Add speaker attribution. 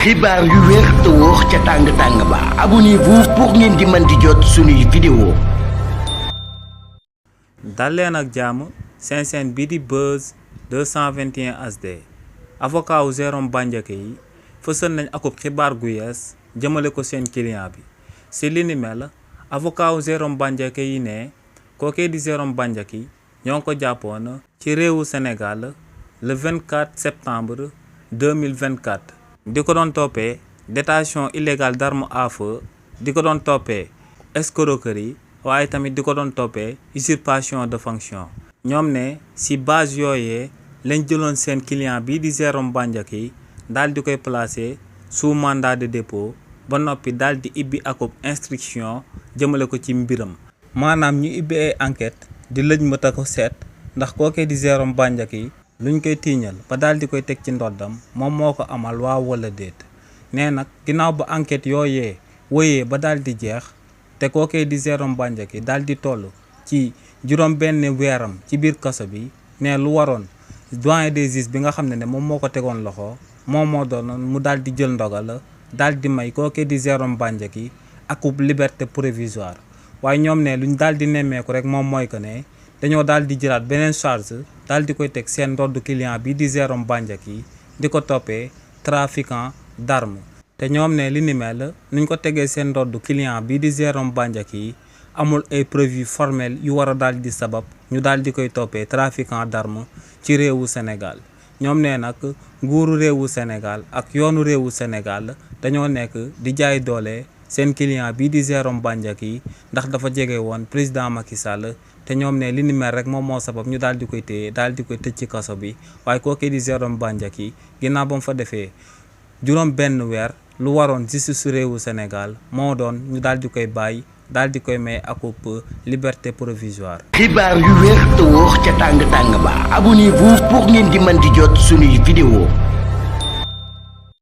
Speaker 1: xibaar yu wér te wóor ca tàng-tàng ba abonnez-vous pour ngeen di mën di jot suñuy vidéo.
Speaker 2: dal leen ak jàmm seen chaîne bii di Buzz 221 HD avocat wu Jérôme Bandiaky yi fësal nañ akub xibaar gu yees jëmale ko seen client bi si li ni mel avocat wu Jérôme Bandiaky yi ne kookee di Jérôme Bandiaky ñoo ngi ko jàppoon ci réewu Sénégal le 24 septembre 2024 di ko doon toppee détention illégale d'armes à feu di ko doon toppee escroquerie waaye tamit di ko doon toppee usurpation de fonction. ñoom ne si base yooyee lañ jëloon seen client bii di Jérôme Bandiaky daal di koy placer sous mandat de dépôt ba noppi daal di ibbi akub instruction jëmale ko ci mbiram. maanaam ñu ibbi ay enquête di lëj mbët ko seet ndax kookee di Jérôme Bandiaky luñ koy tiiñal ba daal di koy teg ci ndoddam moom moo ko amal waaw wala déet. nee nag ginnaaw ba enquête yooyee wëyee ba daal di jeex te kookee di Jérôme Bandiaky daal di toll ci juróom benn weeram ci biir kaso bi ne lu waroon doyen des juges bi nga xam ne moom moo ko tegoon loxo moom moo doonoon mu daal di jël ndogal daal di may kookee di Jérôme Bandiaky akub liberté provisoire. waaye ñoom ne luñ daal di nemmeeku rek moom mooy que ne dañoo daal di jëlaat beneen charge daal di koy teg seen ndoddu client bi di Jérôme Bandiaky di ko toppee trafiquant d'armes. te ñoom ne li ni mel nuñ ko tegee seen ndoddu client bi di Jérôme Bandiaky amul ay preuves formelles yu war a daal di sabab ñu daal di koy toppee trafiquant d'armes ci réewu Sénégal. ñoom ne nag nguuru réewu Sénégal ak yoonu réewu Sénégal dañoo nekk di jaay doole seen client bii di Jérôme Bandiaky ndax dafa jege woon président Macky Sall te ñoom ne li ni mel rek moom moo sabab ñu daal di koy téye daal di koy tëj ci kaso bi. waaye kookee di Jérôme Bandiaky ginnaaw ba mu fa defee juróom benn weer lu waroon justice su réewu Sénégal moo doon ñu daal di koy bàyyi daal di koy may akub liberté provisoire.
Speaker 1: xibaar yu wér te wóor ca tàng-tàng ba abonnez-vous pour ngeen di mën di jot suñuy vidéo.